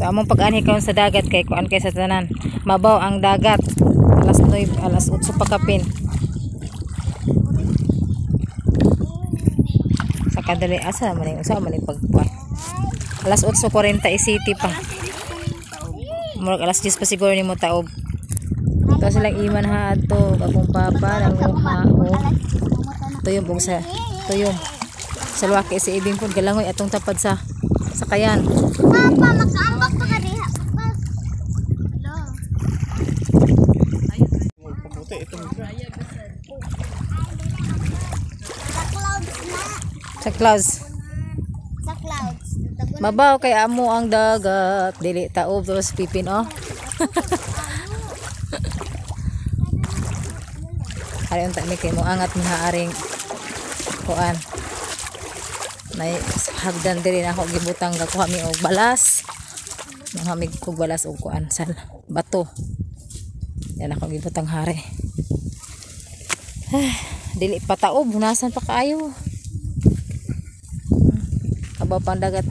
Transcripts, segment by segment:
So among pag-anhi karon sa dagat kay kuan kay sa tanan. Mabaw ang dagat. Alas 9, alas 8 pa kapin. Sa kadali asa man ning usa man ning pagkuan. Alas 8:47 pa. Murag alas 10 pa siguro nimo taob. Ito silang iman ha adto akong papa nanguha og tuyom og sa tuyom. Sa luwaki si Ibing pud galangoy atong tapad sa sakayan. Papa, makaambak pa ka diha. Papa. Sa clouds na. Sa clouds. Sa clouds. Mabaw kay amo ang dagat, dili taob tapos pipin oh. Ari unta mi kay mo angat mi haaring kuan. Nay hagdan diri na ako gibutang gakuha mi og balas. Mga mi og balas og kuan sa bato. Yan ako gibutang hari. Dili pa taob, hunasan pa kaayo. Abaw pa ang dagat.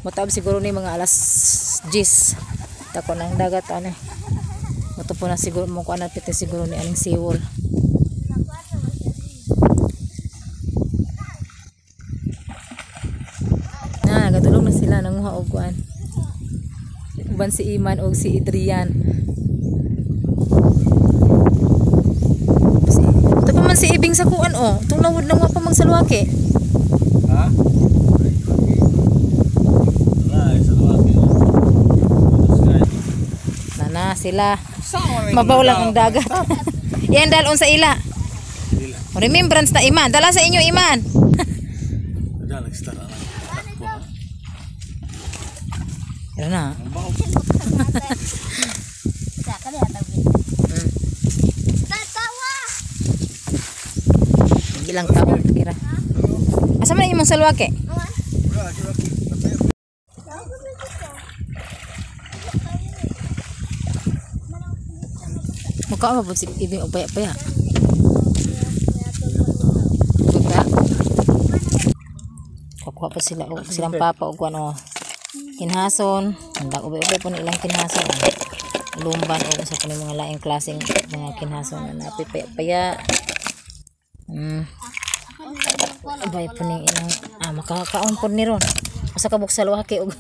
Mutaob siguro ni mga alas 10. Tako ng dagat ani. Muto po na siguro mo kuan na piti siguro ni aning seawall. Na nagadulog na sila nanguha og kuan. Uban si Iman og si Adrian. Ito pa man si Ibing sa kuan oh. Itong lawod nang pa magsalwaki. Ha? Nana sila. Mabaw lang ang dagat. Yan dalon sa ila. Remembrance na Iman. Dala sa inyo Iman. Yan na. Tatawa. Ilang taon kira. Asa man imong salwake? Mukha mo si Ibing og paya-paya. Paya. Kakuha pa sila og silang papa og ano kinhason. Handa ubay-ubay po ni ilang kinhason. Lumban og sa kuno mga laing klaseng mga kinhason na napi paya-paya. Ubay po ning ilang makakaon po ni ron. Usa ka buok salwake og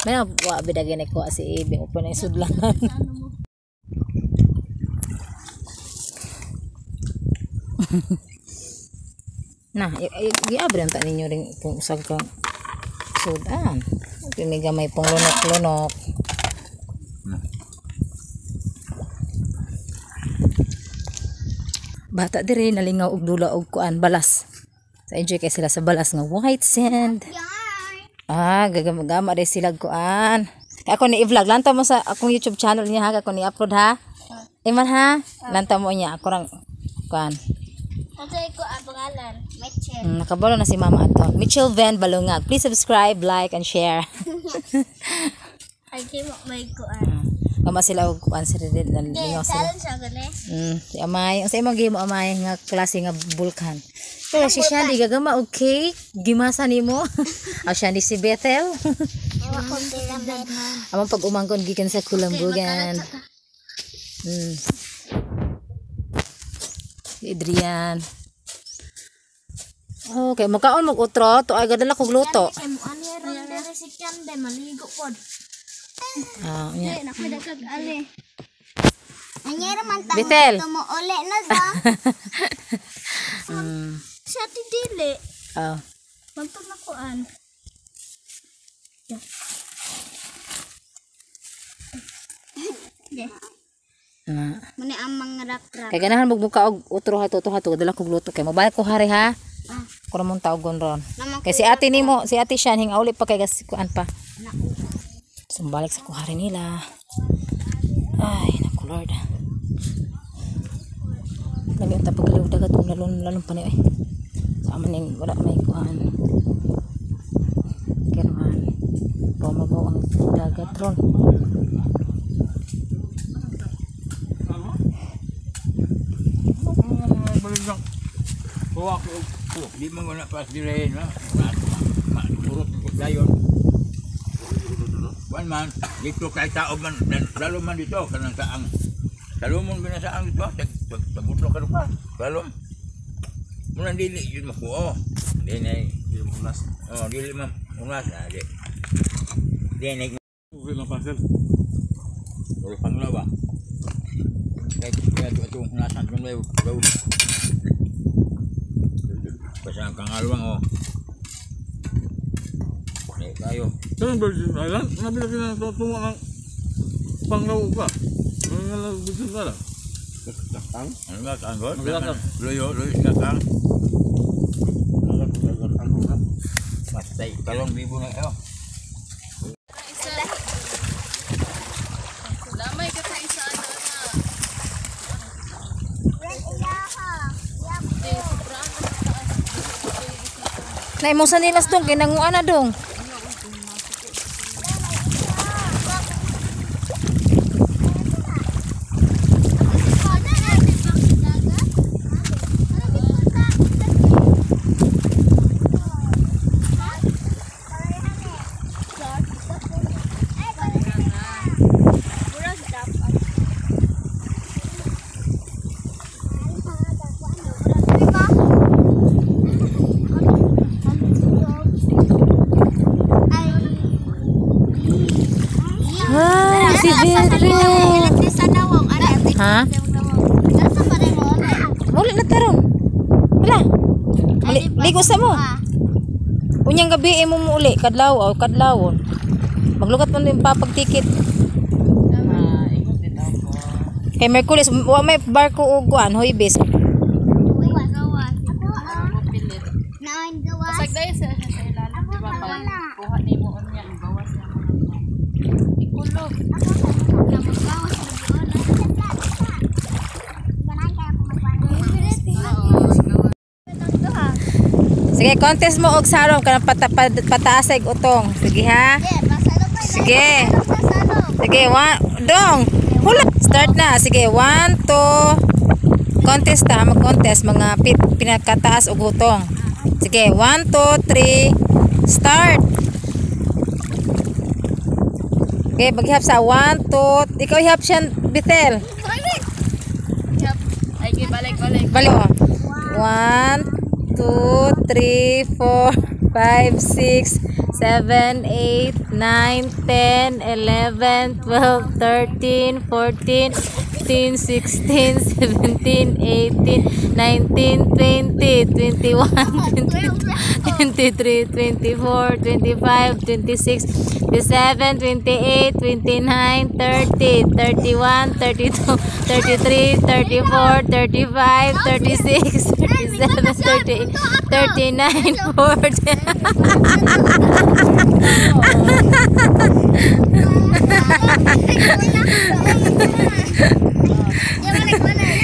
may wa bidagay ni kuha si Ibing upo na isudlan. Na, giabre ang ta ninyo rin kung usag kang sudan. Pinigamay pong lunok-lunok. Bata diri nalingaw og dula og kuan balas. Sa enjoy kay sila sa balas nga white sand. Ah, gagamagama dai sila kuan. Ako ni i-vlog lantaw mo sa akong YouTube channel niya ha, ako ni upload ha. Iman ha, lantaw mo niya ako rang kuan. Ano ko ang pangalan? Mitchell. Nakabalo na si Mama ato. Mitchell Van Balungag. Please subscribe, like, and share. Ay, kay mo may kuan. Kama sila og kuan sila din nalingaw sila. Si Amay, ang sa imong gihimo Amay nga klase nga bulkan. Pero si Shandy gagama og cake, gimasa nimo. Aw Shandy si Bethel. Among pag-umangkon gikan sa Kulambugan. Si Adrian. Okay, makaon mo utro, to ay gadala kog luto. Ah, nya. Bethel. Sa tidili. Oh. Pagtog na kuan. Na. Muna ang mga rak-rak. Kay ganahan mo buka og utro hato to hato gadala kog luto kay mobile ko hari ha. Kuno mong tawgon ron. Kay si ate nimo, si ate Shan hingauli pa kay gas kuan pa. Sumbalik sa kuhari nila. Ay, naku Lord. Lami ang tapag dagat kung lalon pa ni ay. Sa aman ning wala may kuan. Kiruhan. Bumabaw ang dagat ron. Di man na pas dire no. Turot dayon. Kuan man, dito kay tao man, lalo man dito, kanang saang. Salumon ba na saang dito? Sa budlo ka pa. Salom. Muna dili, yun makuo. Di na, Hindi mo unas. oh, dili man, unas na, di. Di na, Okay lang pasel. Puro panglaw ba? Kaya kaya ito itong hunasan itong layo. Layo. Basta ang kangalawang oh. Eh, tayo. Sa Virgin Island, nabila ka na tungo ng panglaw ka. Ano nga lang Virgin Island? Ano ba? Kanggol? Magkakang. Luyo, luyo sa kakang. Basta ikalong bibo na kayo. Lamay ka sa isa ano na. Na imong sanilas dong kay nanguan na dong. Ah, si Bebe. Ha? Muli na taron. Wala. Muli, ligo sa mo. Unyang gabi eh, mo muuli kadlaw o kadlawon. Maglugat mo yung papagtikit. Kay Merkulis, wa may barko og kuan, Huybes. Pasagday sa ilalim, di ba? Pag kuha ni mo unya, ang gawas na mga ikulog. Sige, contest mo og sarong kanang pataas og utong. Sige ha. Sige. Sige, one, dong. Hula. Start na. Sige, one, two. Contest ta, mag-contest mga pinakataas og utong. Sige, one, two, three. Start. Okay, maghihap sa one, two. Ikaw ihap siya, Bethel. Yep. Ay, okay, balik, balik. Balik mo. 1, 2, 3, 4, 5, 6, 7, 8, 9, 10, 11, 12, 13, 14, 15, 16, 17, 18, 19, 20, 21, 22, 23, 24, 25, 26, 27, 28, 29, 30, 31, 32, 33, 34, 35, 36, 37, 38, 39, 40.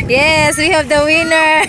Yes, we have the winner.